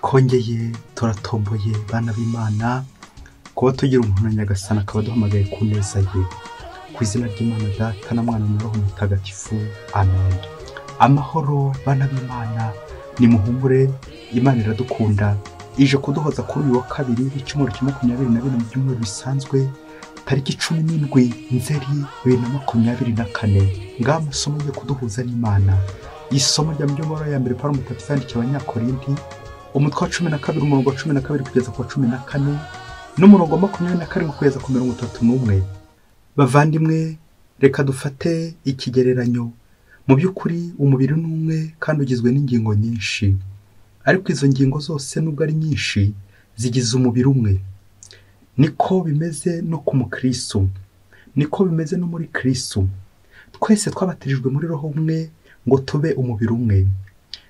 Twongeye turatomboye bana b'Imana kuba tugira umuntu na Nyagasani akaba aduhamagaye ku neza ye. Ku izina ry'Imana Data na Mwana na Roho Mutagatifu, amen. Amahoro bana b'Imana, nimuhumure, Imana iradukunda, ije kuduhoza kuri uyu wa kabiri w'icyumweru cya 24 mu byumweru bisanzwe, tariki 17 Nzeri 2024. Ngaha amasomo agiye kuduhuza n'Imana. Isomo rya mbyumvaro ya mbere Pawulo Mutagatifu yandikiye Abanyakorinti, umutwe wa 12 umurongo wa 12 kugeza ku wa 14 n'umurongo wa 27 kugeza ku 31. Bavandimwe, reka dufate ikigereranyo. Mu by'ukuri umubiri ni umwe kandi ugizwe n'ingingo nyinshi, ariko izo ngingo zose nubwo ari nyinshi zigize umubiri umwe. Niko bimeze no ku mukristo, niko bimeze no muri Kristo. Twese twabatirijwe muri Roho umwe ngo tube umubiri umwe,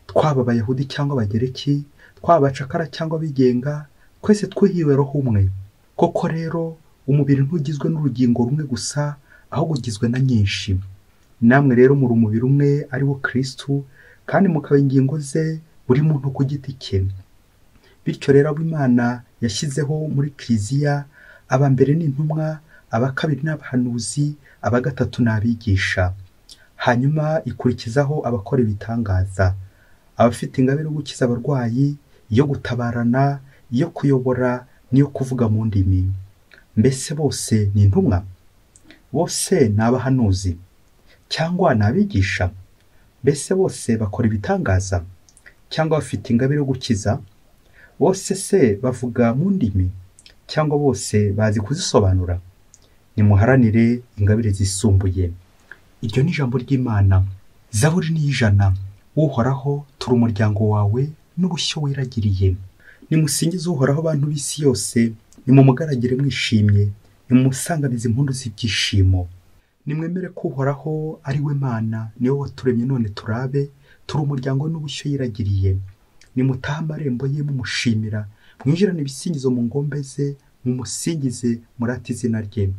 twaba Abayahudi cyangwa Abagereki, twaba abacakara cyangwa abigenga, twese twihiwe Roho umwe. Koko rero umubiri ntugizwe n'urugingo rumwe gusa, ahubwo ugizwe na nyinshi. Namwe rero muri umubiri umwe ari wo Kristo, kandi mukaba ingingo ze, buri muntu ku giti cye. Bityo rero abo Imana yashyizeho muri Kiliziya, aba mbere ni intumwa, aba kabiri ni abahanuzi, aba gatatu ni abigisha. Hanyuma ikurikizaho abakora ibitangaza, abafite ingabire yo gukiza abarwayi, iyo gutabarana, iyo kuyobora n'iyo kuvuga mu ndimi. Mbese bose ni intumwa? Bose ni abahanuzi? Cyangwa ni abigisha? Mbese bose bakora ibitangaza? Cyangwa bafite ingabire yo gukiza? Bose se bavuga mu ndimi? Cyangwa bose bazi kuzisobanura? Nimuharanire ingabire zisumbuye. Iryo ni ijambo ry'Imana. Zaburi ni 100. Uhoraho, turi umuryango wawe n'ubushyo wiragiriye. Nimusingize Uhoraho bantu b'isi yose, nimumugaragire mwishimye, nimumusanganize impundu z'ibyishimo. Nimwemere ko Uhoraho ari we Mana, niwe waturemye none turabe, turi umuryango n'ubushyo yiragiriye. Nimutahe amarembo ye mumushimira, mwinjirane ibisingizo mu ngombe ze, mumusingize murate izina rye.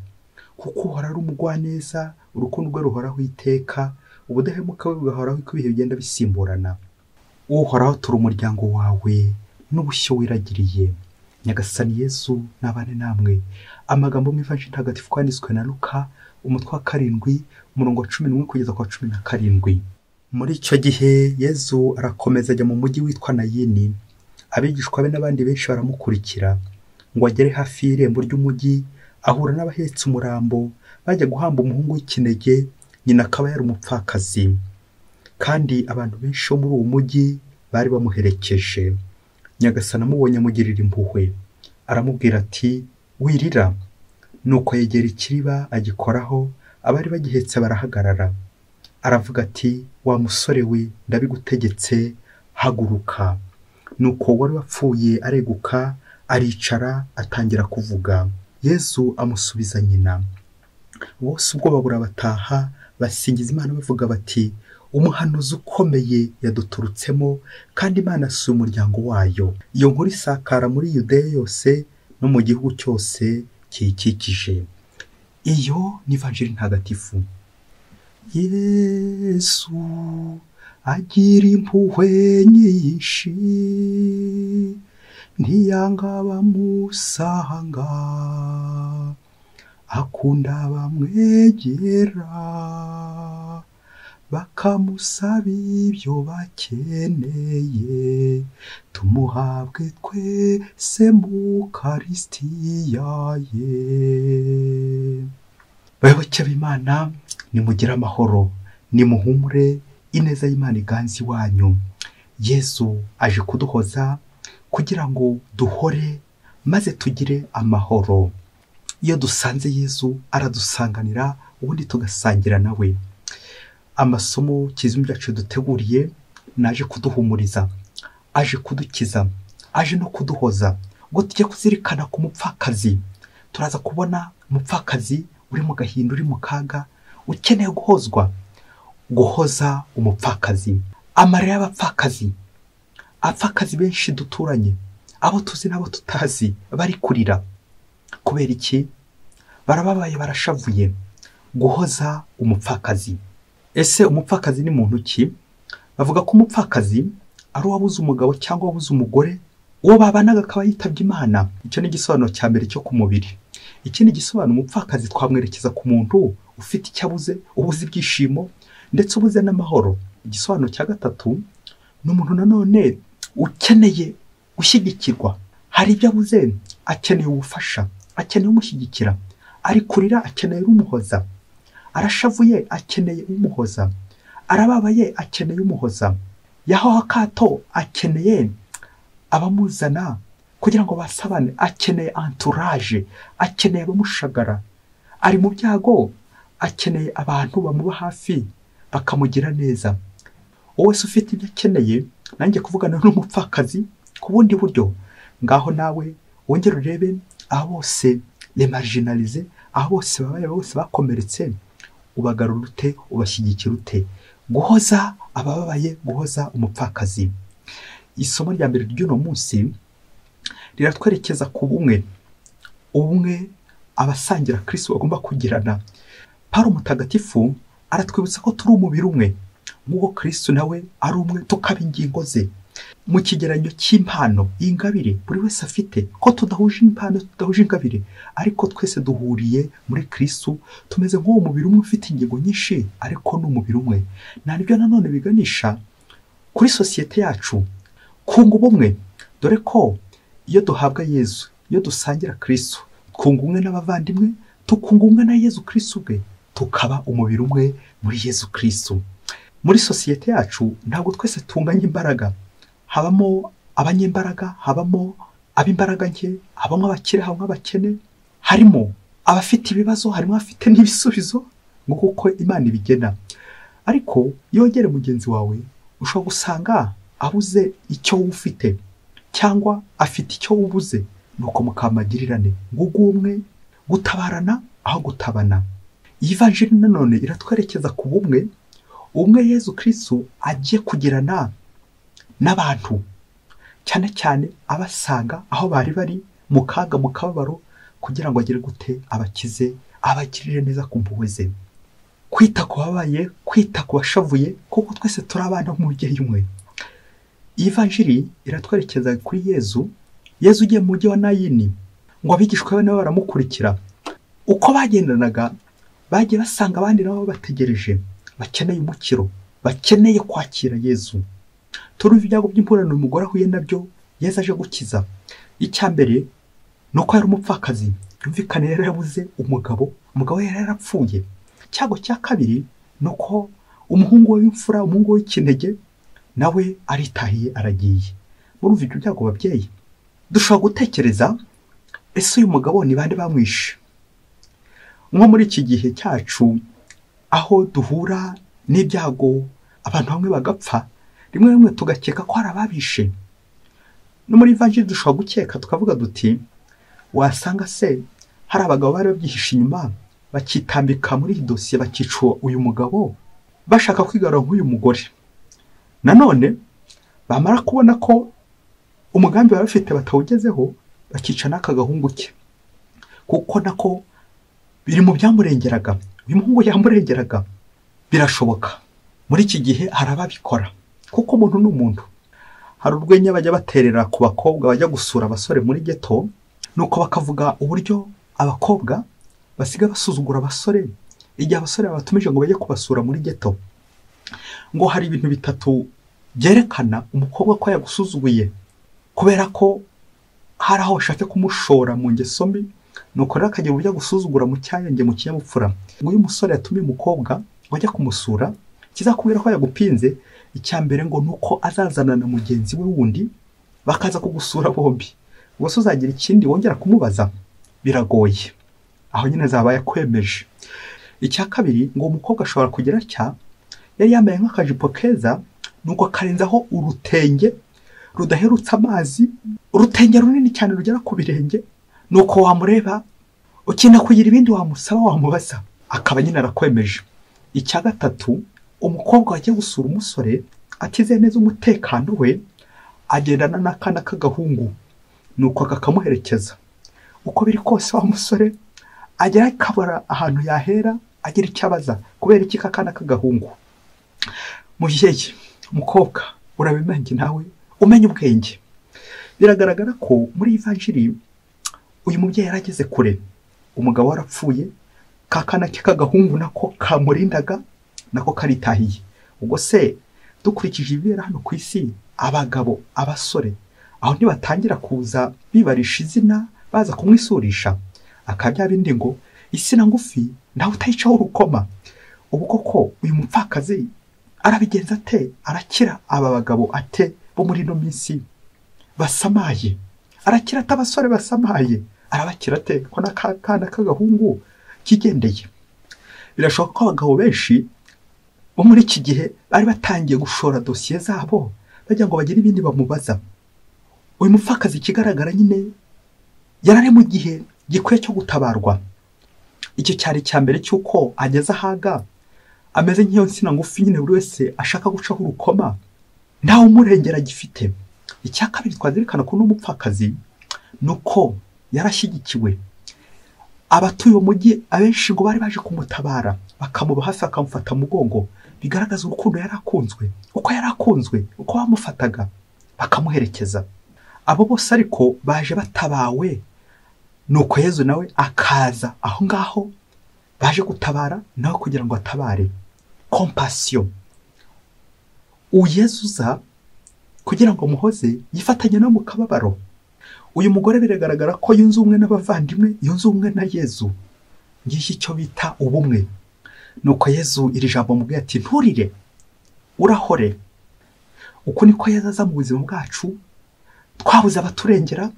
Kuko Uhoraho ari umugwaneza, urukundo rwe ruhoraho iteka, ubudahemuka bwe bugahoraho uko ibihe bigenda bisimburana. Uhoraho, turi umuryango wawe n'ubushyo wiragiriye. Nyagasani Yesu nabane namwe. Amagambo mu Ivanjiri Ntagatifu kwanditswe na Luka, umutwe wa 7 umurongo wa 11 kugeza ku wa 17. Muri icyo gihe Yesu arakomeza ajya mu mujyi witwa Nayini. Abigishwa be n'abandi benshi baramukurikira. Ngo agere hafi y'irembo ry'umujyi, ahura n'abahetse umurambo bajya guhamba umuhungu w'ikinege, nyina akaba yari umupfakazi. Kandi abantu benshi bo muri uwo mujyi bari bamuherekeje. Nyagasani amubonye amugirira impuhwe, aramubwira ati: wirira. Nuko yegera ikiriba agikoraho, abari bagihetse barahagarara. Aravuga ati: wa musore we, ndabigutegetse, haguruka. Nuko wari wapfuye areguka, aricara, atangira kuvuga. Yesu amusubiza nyina. Bose ubwoba burabataha, basingiza Imana bavuga bati: umuhanuzi ukomeye yaduturutsemo, kandi Imana asuye umuryango wayo. Iyo nkuru isakara muri Yudeya yose no mu gihugu cyose kiyikikije. Iyo ni Ivanjiri Ntagatifu. Yesu agira impuhwe nyinshi, ntiyanga abamusanga, akunda abamwegera, bakamusaba ibyo bakeneye. Tumuhabwe twese mu Ukaristiya ye. Bayoboke b'Imana, nimugire amahoro, nimuhumure, ineza y'Imana iganze iwanyu. Yesu aje kuduhoza kugira ngo duhore maze tugire amahoro. Iyo dusanze Yesu aradusanganira, ubundi tugasangira nawe. Amasomo kizumi byacu duteguriye naje kuduhumuriza, aje kudukiza, aje no kuduhoza. Ngo tujye kuzirikana ku mupfakazi. Turaza kubona umupfakazi uri mu gahinda, uri mu kaga, ukeneye guhozwa. Guhoza umupfakazi, amarira y'abapfakazi, abapfakazi benshi duturanye, abo tuzi n'abo tutazi, bari kurira. Kubera iki? Barababaye, barashavuye. Guhoza umupfakazi. Ese umupfakazi ni muntu ki? Bavuga ko umupfakazi ari uwabuze umugabo cyangwa wabuze umugore, Uwo babanaga akaba yitabye Imana. Icyo ni igisobanuro cya mbere cyo ku mubiri. Ikindi gisobanuro, umupfakazi twamwerekeza ku muntu ufite icyo abuze, ubuze ibyishimo ndetse ubuze n'amahoro. Igisobanuro cya gatatu ni umuntu nanone ukeneye gushyigikirwa. Hari ibyo abuze, akeneye ubufasha, akeneye umushyigikira. Ari kurira, akeneye umuhoza. Arashavuye, akeneye umuhoza. Arababaye, akeneye umuhoza. Yahawe akato, akeneye abamuzana kugira ngo basabane, akeneye entourage, akeneye abamushagara. Ari mu byago, akeneye abantu bamuba hafi bakamugira neza. Wowe se ufite ibyo akeneye, nanjye kuvugana n'umupfakazi ku bundi buryo. Ngaho nawe wongere urebe aho bose les marginalisés, aho bose babaye, bose bakomeretse, ubagarura ute, ubashyigikira ute? Guhoza abababaye, guhoza umupfakazi. Isomo rya mbere ry'uno munsi riratwerekeza ku bumwe, ubumwe abasangira Kristo bagomba kugirana. Paulo Mutagatifu aratwibutsa ko turi umubiri umwe, nk'uko Kristo nawe ari umwe, tukaba ingingo ze. Mu kigereranyo cy'impano, ingabire buri wese afite, ko tudahuje impano, tudahuje ingabire, ariko twese duhuriye muri Kristo, tumeze nk'uwo mubiri umwe ufite ingingo nyinshi, ariko ni umubiri umwe. Nibyo nanone biganisha kuri sosiyete yacu kunga ubumwe, dore ko iyo duhabwa Yezu, iyo dusangira Kristo, twunga ubumwe n'abavandimwe, tukunga ubumwe na Yezu Kristo ubwe, tukaba umubiri umwe muri Yezu Kristo. Muri sosiyete yacu ntabwo twese tunganya imbaraga. Habamo abanyembaraga, habamo ab'imbaraga nke, habamo abakire, habamo abakene, harimo abafite ibibazo, harimo abafite n'ibisubizo, nk'uko uko Imana ibigena. Ariko iyo wegere mugenzi wawe, ushobora gusanga abuze icyo ufite cyangwa afite icyo ubuze, nuko mukamagirirane ngugumwe, gutabarana aho gutabana. Iyi vanjiri nanone iratwerekeza ku bumwe, ubumwe Yezu Kristo agiye kugirana n'abantu, cyane cyane abasanga aho bari bari mu kaga, mu kababaro, kugira ngo agere gute abakize, abagirire neza ku mpuhwe ze. Kwita ku babaye, kwita ku bashavuye, kuko twese turi abana b'umubyeyi umwe. Iyi vanjiri iratwerekeza kuri Yezu. Yezu ugiye mu mujyi wa Nayini, ngo abigishwa be nabo baramukurikira. Uko bagendanaga, bagiye basanga abandi nabo bategereje, bakeneye umukiro, bakeneye kwakira Yezu. Turumva ibyago by'impurirane umugore ahuye nabyo Yezu aje gukiza. Icya mbere ni uko yari umupfakazi, yumvikane yari yarabuze umugabo, umugabo we yari yarapfuye. Icyago cya kabiri ni uko umuhungu we w'imfura, umuhungu w'ikinege, nawe aritahiye aragiye. Murumva ibyo byago babyeyi? Dushobora gutekereza, ese uyu mugabo ni bande bamwishe? Nko muri iki gihe cyacu aho duhura n'ibyago, abantu bamwe bagapfa, rimwe rimwe tugakeka ko hari ababishe. No muri vanjiri dushobora gukeka tukavuga duti, wasanga se hari abagabo bari babyihishe inyuma, bakitambika muri iyi dosiye, bakica uyu mugabo, bashaka kwigarura nk'uyu mugore. Nanone bamara kubona ko umugambi bari bafite batawugezeho, bakica n'aka gahungu ke, kuko nako biri mu byamurengeraga. Uyu muhungu yamurengeraga. Birashoboka muri iki gihe hari ababikora, kuko umuntu ni umuntu. Hari urwenya bajya baterera ku bakobwa bajya gusura abasore muri ghetto, nuko bakavuga uburyo abakobwa basiga basuzugura abasore igihe abasore babatumije ngo bajye kubasura muri ghetto. Ngo hari ibintu bitatu byerekana umukobwa ko yagusuzuguye, kubera ko hari aho washatse kumushora mu ngeso mbi, nuko rero akagira uburyo agusuzugura mu cyayenge, mu kinyabupfura. Ngo uyu musore yatumiye umukobwa ngo ajye kumusura, kizakubwira ko yagupinze, icya mbere ngo nuko azazana na mugenzi we wundi bakaza kugusura bombi. Ubwo se uzagira ikindi wongera kumubaza? Biragoye. Aho nyine azaba yakwemeje. Icya kabiri, ngo umukobwa ashobora kugira atya, yari yambaye nk'akajipo keza, nuko akarenzaho urutenge rudaherutse amazi, urutenge runini cyane rugera ku birenge, nuko wamureba ukeneye kugira ibindi wamusaba wamubaza, akaba nyine arakwemeje. Icya gatatu, umukobwa wagiye gusura umusore atizeye neza umutekano we, agendana n'akana k'agahungu, nuko kakamuherekeza. Uko biri kose wa musore agera akabura ahantu yahera agira icyo abaza, kubera iki kakana k'agahungu. Mubyeyi, umukobwa, urabimenye nawe umenye ubwenge. Biragaragara ko muri ivanjiri uyu mubyeyi yarageze kure, umugabo warapfuye, kakana ke k'agahungu nako kamurindaga nako karitahiye. Ubwo se dukurikije ibibera hano ku isi, abagabo, abasore aho ntibatangira kuza bibarisha izina, baza kumwisurisha, akabya bindi ngo isina ngufi nawe utayicaho urukoma. Ubu koko uyu mupfakazi arabigenza ate? Arakira aba bagabo ate bo muri ino minsi basamaye? Arakira ate abasore basamaye? Arabakira ate ko n'akana k'agahungu kigendeye? Birashoboka ko abagabo benshi bo muri iki gihe bari batangiye gushora dosiye zabo bajya ngo bagire ibindi bamubaza. Uyu mupfakazi ikigaragara nyine yarari mu gihe gikwiye cyo gutabarwa. Icyo cyari cya mbere cy'uko ageze ahaga ameze nk'iyo nsina ngufi nyine buri wese ashaka gucaho urukoma, ntawe umurengera gifite. Icya kabiri twazirikana ko n'umupfakazi ni uko yarashyigikiwe. Abatuye umujyi abenshi ngo bari baje kumutabara, bakamuba hafi, bakamufata mugongo, bigaragaza urukundo yarakunzwe, uko yarakunzwe, uko bamufataga bakamuherekeza. Abo bose ariko baje batabawe, nuko Yezu nawe akaza aho ngaho baje gutabara nawe kugira ngo atabare. Compassion. Uyezuza kugira ngo muhoze yifatanye no mu kababaro. Uyu mugore biragaragara ko yunze ubumwe n'abavandimwe, yunze ubumwe na Yezu. Ngiki icyo bita ubumwe. Nuko Yezu iri jambo mubwiye ati nturire, urahore. Uko niko Yezu aza mu buzima bwacu, twabuze abaturengera,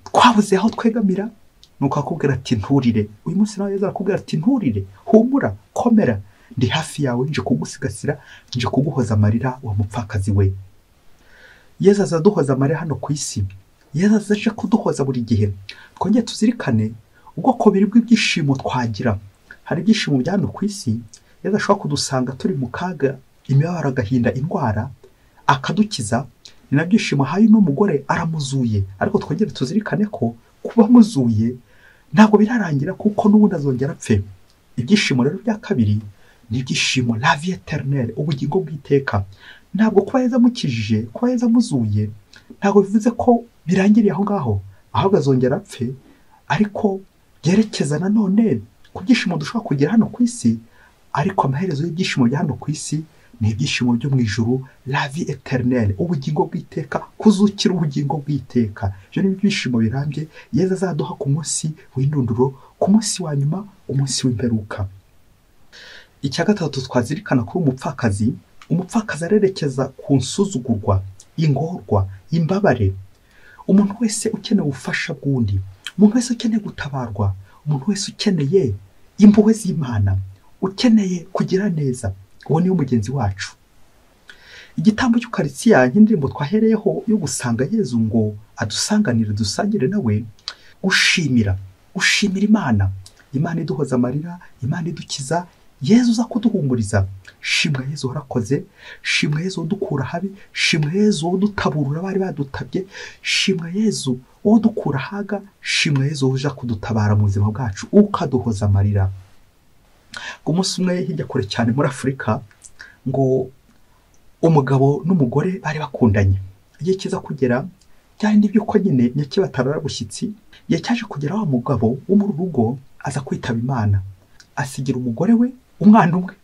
twabuze aho twegamira, nuko akubwira ati nturire. Uyu munsi nawe Yezu arakubwira ati nturire, humura, komera, ndi hafi yawe, nje kugusigasira, nje kuguhoza amarira wa mupfakazi we. Yezu aza duhoza amarira hano ku isi. Yezu aje kuduhoza buri gihe. Twongeye tuzirikane ubwoko bubiri bw'ibyishimo twagira. Hari ibyishimo bya hano ku isi, Yezu ashobora kudusanga turi mu kaga, imibabaro, agahinda, indwara, akadukiza. Ni nabyo byishimo ahaye uno mugore, aramuzuye. Ariko twongere tuzirikane ko kuba amuzuye ntabwo birarangira, kuko n'ubundi azongera apfe. Ibyishimo rero bya kabiri ni ibyishimo la vie éternelle, ubugingo bw'iteka. Ntabwo kuba Yezu amukijije, kuba Yezu amuzuye, ntabwo bivuze ko birangiriye aho ngaho, ahubwo azongera apfe. Ariko byerekeza nanone ku byishimo dushobora kugira hano ku isi, ariko amaherezo y'ibyishimo bya hano ku isi ni ibyishimo byo mu ijuru, la vie éternelle, ubugingo bw'iteka, kuzukira ubugingo bw'iteka. Ibyo ni ibyishimo birambye Yezu azaduha ku munsi w'indunduro, ku munsi wa nyuma, umunsi w'imperuka. Icya gatatu twazirikana kuri umupfakazi, umupfakazi arerekeza ku nsuzugurwa, ingorwa, imbabare. Umuntu wese ukeneye ubufasha bw'undi, umuntu wese ukeneye gutabarwa, umuntu wese ukeneye impuhwe z'Imana, ukeneye kugira neza, uwo niwe mugenzi wacu. Igitambo cy'Ukaristiya nk'indirimbo twahereyeho yo gusanga Yezu ngo adusanganire, dusangire nawe, gushimira, gushimira Imana. Imana iduhoza amarira, Imana idukiza, Yezu uza kuduhumuriza. Shimwa Yezu warakoze, shimwa Yezu udukura habi, shimwa Yezu udutaburura bari badutabye, shimwa Yezu udukura haga, shimwa Yezu uja kudutabara mu buzima bwacu, ukaduhoza amarira. Umunsi umwe hirya kure cyane muri Afurika, ngo umugabo n'umugore bari bakundanye. Igihe kiza kugera byari n'ibyuko nyine nyakibatarara bushyitsi, igihe cyaje kugera wa mugabo wo mu rugo aza kwitaba Imana, asigira umugore we umwana umwe.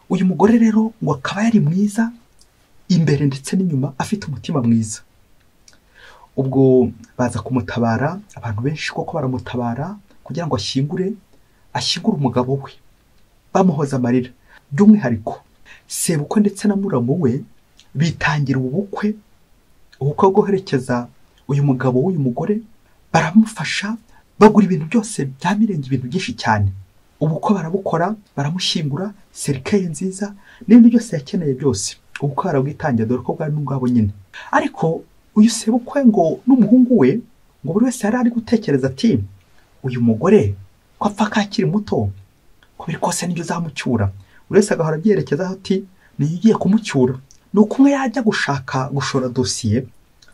Uyu mugore rero ngo akaba yari mwiza imbere ndetse n'inyuma, afite umutima mwiza. Ubwo baza kumutabara, abantu benshi koko baramutabara kugira ngo ashyingure umugabo we, bamuhoza amarira. By'umwihariko sebukwe ndetse na muramu we bitangira ubukwe bwo guherekeza uyu mugabo w'uyu mugore, baramufasha, bagura ibintu byose bya mirenge, ibintu byinshi cyane. Ubukwe barabukora, baramushyingura, serikeye nziza n'ibindi byose yakeneye byose, ubukwe barabwitangira, dore ko bwari n'ubwabo nyine. Ariko uyu sebukwe ngo n'umuhungu we, ngo buri wese yari ari gutekereza ati uyu mugore ko apfa kakiri muto, ko biri kose nibyo uzamucyura. Buri wese agahora abyerekezaho ati niyo ugiye kumucyura. Ni uko umwe yajya gushaka gushora dosiye,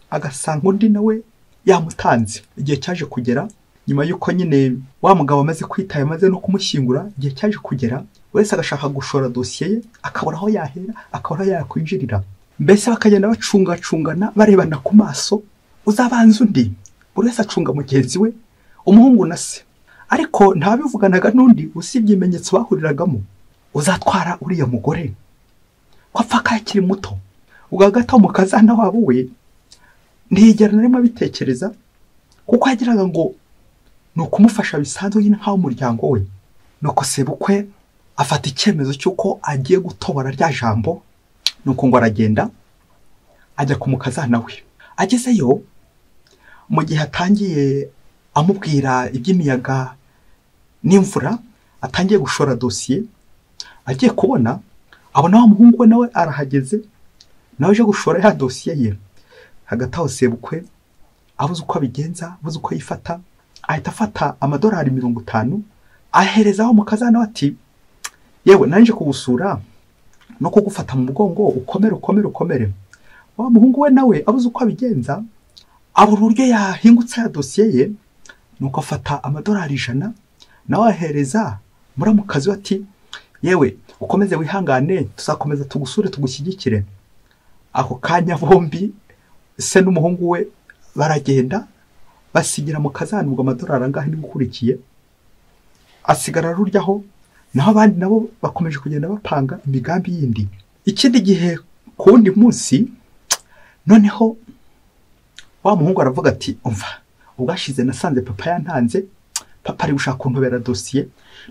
agasanga undi nawe yamutanze. Igihe cyaje kugera nyuma y'uko nyine wa mugabo amaze kwitaba, amaze no kumushyingura, igihe cyaje kugera wese agashaka gushora dosiye ye, akabura aho yahera, akabura aho yakwinjirira. Mbese bakagenda bacungacungana, barebana ku maso, Uzabanza undi. Buri wese acunga mugenzi we, umuhungu na se, ariko ntabivuganaga n'undi usibye ibimenyetso bahuriragamo. Uzatwara uriya mugore ko apfa akiri muto. Ubwo hagati aho mukazana wabo we ntiyigera na rimwe abitekereza, kuko yagiraga ngo ni ukumufasha bisanzwe nyine nk'aho umuryango we. Nuko sebukwe afata icyemezo cy'uko agiye gutobora rya jambo. Nuko ngo aragenda ajya ku mukazana we. Agezeyo, mu gihe atangiye amubwira iby'imiyaga n'imvura, atangiye gushora dosiye, agiye kubona abona wa muhungu we nawe arahageze, nawe aje gushora ya dosiye ye. Hagati aho sebukwe abuze uko abigenza, abuze uko yifata, ahita afata amadolari 50 ahereza wa mukazana we ati yewe nanje kugusura no kugufata mu mugongo, ukomere ukomere ukomere. Wa muhungu we nawe abuze uko abigenza, abura uburyo yahingutse ya dosiye ye. Nuko afata amadolari 100 nawe ahereza muramukazi we ati yewe ukomeze wihangane, tuzakomeza tugusure tugushyigikire. Ako kanya bombi se n'umuhungu we baragenda basigira mu kazana ubwo amadolari angahe n'ukurikiye asigara aruryaho, naho abandi nabo bakomeje kugenda bapanga imigambi yindi. Ikindi gihe ku wundi munsi noneho wa muhungu aravuga ati umva, ubwashize nasanze papa yantanze, papa ari gushaka kuntobera dosiye,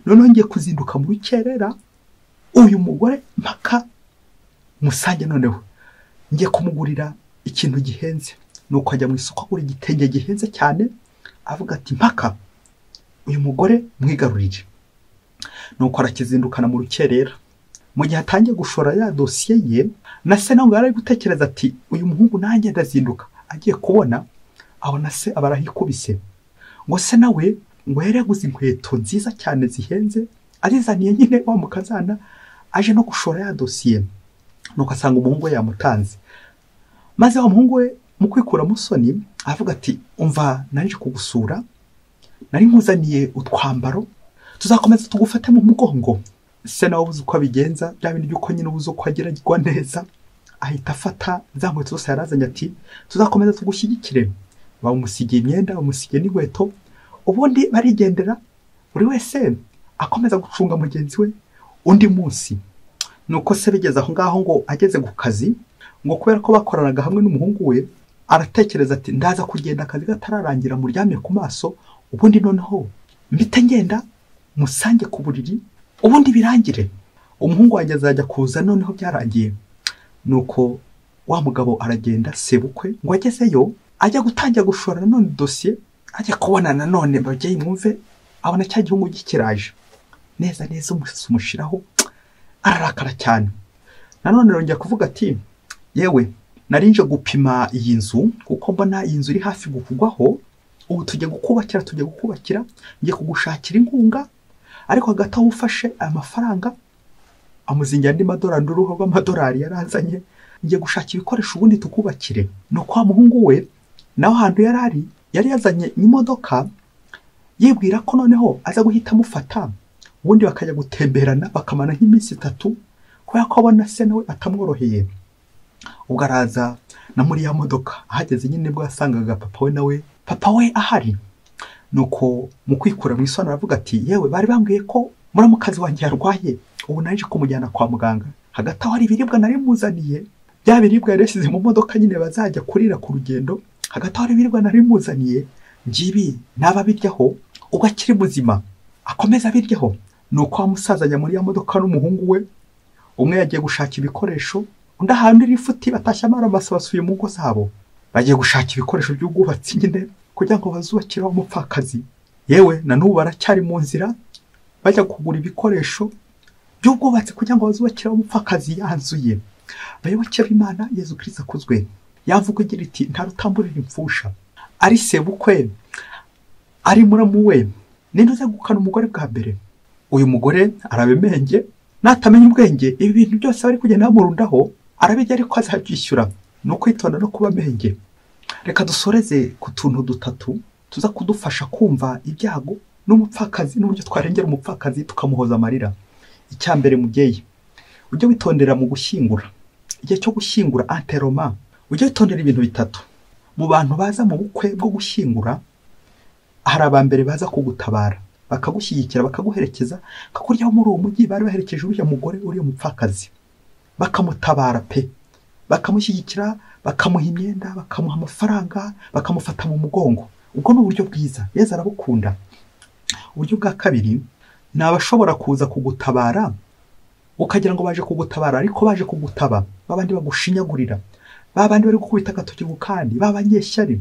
noneho ngiye kuzinduka mu rukerera uyu mugore mpaka musange, noneho ngiye kumugurira ikintu gihenze. Nuko ajya mu isoko agura igitenge gihenze cyane, avuga ati mpaka uyu mugore mwigarurire. Nuko arakizindukana mu rukerera. Mu gihe atangiye gushora ya dosiye ye, na se nawe yari gutekereza ati uyu muhungu nanjye ndazinduka. Agiye kubona abona se abarahikubise, ngo se nawe ngo yari yaguze inkweto nziza cyane zihenze, azizaniye nyine wa mukazana aje no gushora ya dosiye. Nuko asanga umuhungu we yamutanze. Maze wa muhungu we mu kwikura musoni avuga ati umva, naje kugusura, nari nkuzaniye utwambaro, tuzakomeza tugufate mu mugongo. Se nawe ubuze uko abigenza, bya bindi by'uko nyine ubuze uko ageragwa neza, ahita afata za nkweto zose yarazanye ati tuzakomeza tugushyigikire. Bamusigiye imyenda, bamusigiye n'inkweto, ubundi barigendera, buri wese akomeza gucunga mugenzi we. Undi munsi nuko se bigeze aho ngaho ngo ageze ku kazi, ngo kubera ko bakoranaga hamwe n'umuhungu we, aratekereza ati ndaza kugenda akazi katararangira muryamye ku maso, ubundi noneho mpite ngenda musange ku buriri, ubundi birangire, umuhungu wanjye azajya kuza noneho byarangiye. Nuko wa mugabo aragenda sebukwe, ngo agezeyo ajya gutangira gushora nanone dosiye, ajya kubona nanone babyeyi mwumve, abona cya gihungu gikiraje neza neza, umushiraho, ararakara cyane. Nanone arongera kuvuga ati yewe narinje gupima iyi nzu, kuko mbona iyi nzu iri hafi gukugwaho, ubu tujye gukubakira, tujye gukubakira, ngiye kugushakira inkunga, ariko hagati aho ufashe aya mafaranga, amuzingira andi madolari, n'uruhu rw'amadolari yarazanye, ngiye gushaka ibikoresho ubundi tukubakire. Nuko wa muhungu we naho ahantu yari ari, yari yazanye imodoka, yibwira ko noneho aza guhita amufata, ubundi bakajya gutemberana bakamara nk'iminsi 3, kubera ko abona se nawe atamworoheye. Ubwo araza na muri ya modoka, ahageze nyine bwo yasangaga papa we nawe, papa we ahari. Nuko mu kwikura mu isoni aravuga ati yewe bari bambwiye ko muramukazi wanjye yarwaye, ubu naje kumujyana kwa muganga. Hagati aho hari ibiribwa nari muzaniye, bya biribwa yari yashyize mu modoka nyine bazajya kurira ku rugendo, hagati aho hari ibiribwa nari muzaniye, ngibi nababiryaho ubwo akiri muzima akomeza abiryaho. Nuko wa musaza ajya muri ya modoka n'umuhungu we, umwe yagiye gushaka ibikoresho, undi ahantu iri futi batashye amaso basuye mu ngo zabo, bagiye gushaka ibikoresho by'ubwubatsi nyine kugira ngo bazubakire umupfakazi. Yewe na n'ubu baracyari mu nzira bajya kugura ibikoresho by'ubwubatsi kugira ngo bazubakire umupfakazi yanzuye. Bayoboke b'Imana, Yezu Kristo akuzwe. Yavuga igira iti nta rutamburira imfusha, ari sebukwe, ari muramu we, ninde uzegukana umugore bwa mbere? Uyu mugore arabemenge, natamenya ubwenge ibi bintu byose bari kugenda bamurundaho arabijya, ariko azabyishyura. Ni ukwitonda no kuba menge. Reka dusoreze ku tuntu dutatu tuza kudufasha kumva ibyago n'umupfakazi n'uburyo twarengera umupfakazi tukamuhoza amarira. Icya mbere mubyeyi, ujye witondera mu gushyingura. Igihe cyo gushyingura anteroma, ujye witondera ibintu bitatu. Mu bantu baza mu bukwe bwo gushyingura, hari abambere baza kugutabara, bakagushyigikira, bakaguherekeza, kakuryaho muri uwo mujyi bari baherekeje uriya mugore, uriya mupfakazi, bakamutabara pe, bakamushyigikira, bakamuha imyenda, bakamuha amafaranga, bakamufata mu mugongo. Ubwo ni uburyo bwiza, Yezu arabukunda. Uburyo bwa kabiri ni abashobora kuza kugutabara, ukagira ngo baje kugutabara ariko baje kugutaba, babandi bagushinyagurira, babandi bari gukubita agatoki ku kandi, babanyeshyari,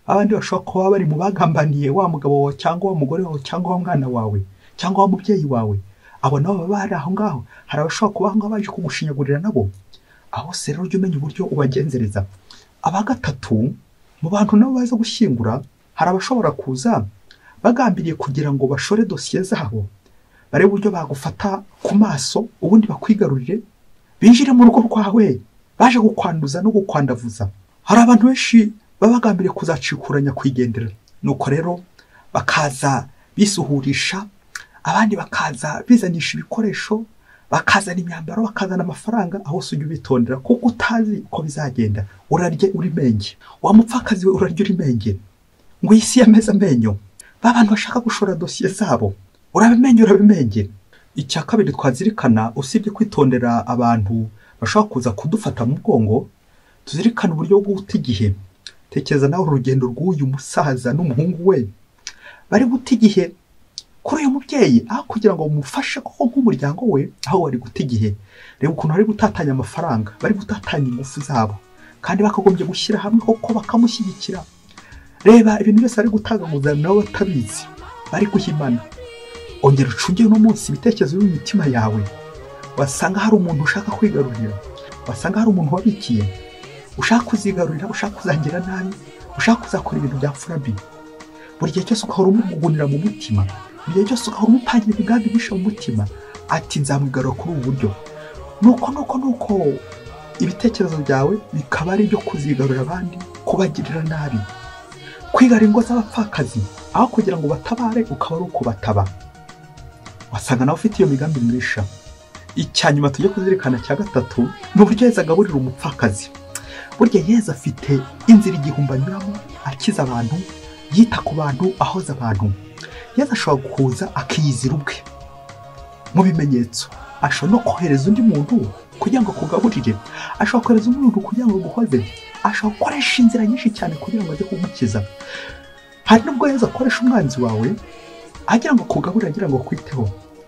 babandi bashobora kuba bari mu bagambaniye wa mugabo wawe cyangwa wa mugore wawe cyangwa wa mwana wawe cyangwa wa mubyeyi wawe. Abo nabo baba bari aho ngaho. Hari abashobora kuba aho ngaho baje kugushinyagurira nabo. Aho se rero ujye umenya uburyo ubagenzereza. Aba gatatu mu bantu nabo baza gushyingura, hari abashobora kuza bagambiriye kugira ngo bashore dosiye zabo, barebe uburyo bagufata ku maso, ubundi bakwigarurire, binjire mu rugo rwawe baje gukwanduza no gukwandavuza. Hari abantu benshi baba bagambiriye kuzacikuranya kwigendera, nuko rero bakaza bisuhurisha, abandi bakaza bizanisha ibikoresho, bakazana imyambaro, bakazana amafaranga. Aho se ujye ubitondera kuko utazi uko bizagenda. Urarye uri menge, wa mupfakazi we, urarye uri menge, ngo isi yameze amenyo. Ba bantu bashaka gushora dosiye zabo, urabimenye, urabimenye. Icya kabiri twazirikana, usibye kwitondera abantu bashobora kuza kudufata mu mugongo, tuzirikana uburyo bwo guta igihe. Tekereza nawe urugendo rw'uyu musaza n'umuhungu we, bari guta igihe kuri uyu mubyeyi, aho kugira ngo bamufashe koko nk'umuryango we, aho bari guta igihe. Reba ukuntu bari gutatanya amafaranga, bari gutatanya ingufu zabo, kandi bakagombye gushyira hamwe koko bakamushyigikira. Reba ibintu byose bari gutagaguza nabo batabizi, bari guhimana. Ongera ucunge uno munsi ibitekerezo biri mu mitima yawe. Wasanga hari umuntu ushaka kwigarurira, wasanga hari umuntu wabikiye, ushaka kuzigarurira, ushaka kuzangira nabi, ushaka kuzakora ibintu bya mfura mbi. Buri gihe cyose ugahora umugunira mu mutima, buri gihe cyose ugahora umupangira imigambi mibisha mu mutima, ati nzamwigarura kuri ubu buryo. Nuko ibitekerezo byawe bikaba ari ibyo kuzigarurira abandi, kubagirira nabi, kwigara ingo z'abapfakazi, aho kugira ngo batabare ukaba ari ukubataba. Wasanga nawe ufite iyo migambi mibisha. Icya nyuma tujye kuzirikana cya gatatu ni uburyo Yezu agaburira umupfakazi. Burya Yezu afite inzira igihumbi anyuramo akiza abantu, yita ku bantu, ahoza abantu. Yezu ashobora kuza akiyizira ubwe mu bimenyetso, ashobora no kohereza undi muntu kugira ngo akugaburire, ashobora kohereza undi muntu kugira ngo aguhoze, ashobora gukoresha inzira nyinshi cyane kugira ngo ajye kugukiza. Hari nubwo Yezu akoresha umwanzi wawe agira ngo akugaburire, agira ngo akwiteho,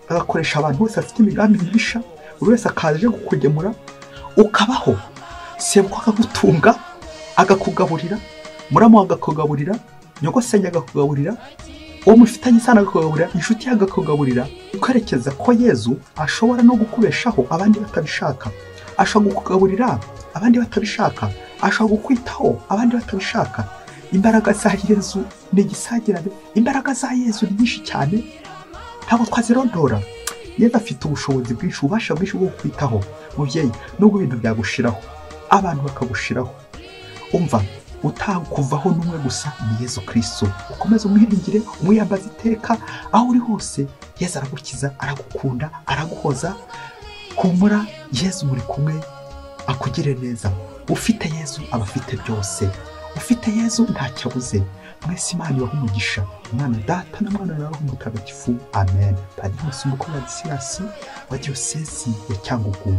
agakoresha abantu bose bafite imigambi mibisha, buri wese akaza aje kukugemura, ukabaho. Sebukwe akagutunga, agakugaburira, muramu agakugaburira, nyogosenge agakugaburira, uwo mufitanye isano agakugaburira, inshuti ye agakugaburira. Kwerekeza ko Yezu ashobora no gukubeshaho abandi batabishaka, ashobora kukugaburira abandi batabishaka, ashobora kukwitaho abandi batabishaka. Imbaraga za Yezu ni igisagirane, imbaraga za Yezu ni nyinshi cyane, ntabwo twazirondora. Yezu afite ubushobozi bwinshi, ububasha bwinshi bwo kukwitaho. Mubyeyi, nubwo ibintu byagushiraho, abantu bakagushiraho, umva utakuvaho n'umwe gusa ni Yezu Kristo. Ukomeze umwiringire, umwiyambaze iteka, aho uri hose Yezu aragukiza, aragukunda, araguhoza. Humura, Yezu muri kumwe, akugire neza. Ufite Yezu aba afite byose, ufite Yezu ntacyo abuze. Mwese Imana ibahe umugisha, Umwana Data na Mwana na Roho Mutagatifu. Amen. Padiri Masumbuko Ladislas wa Diyosezi ya Cyangugu.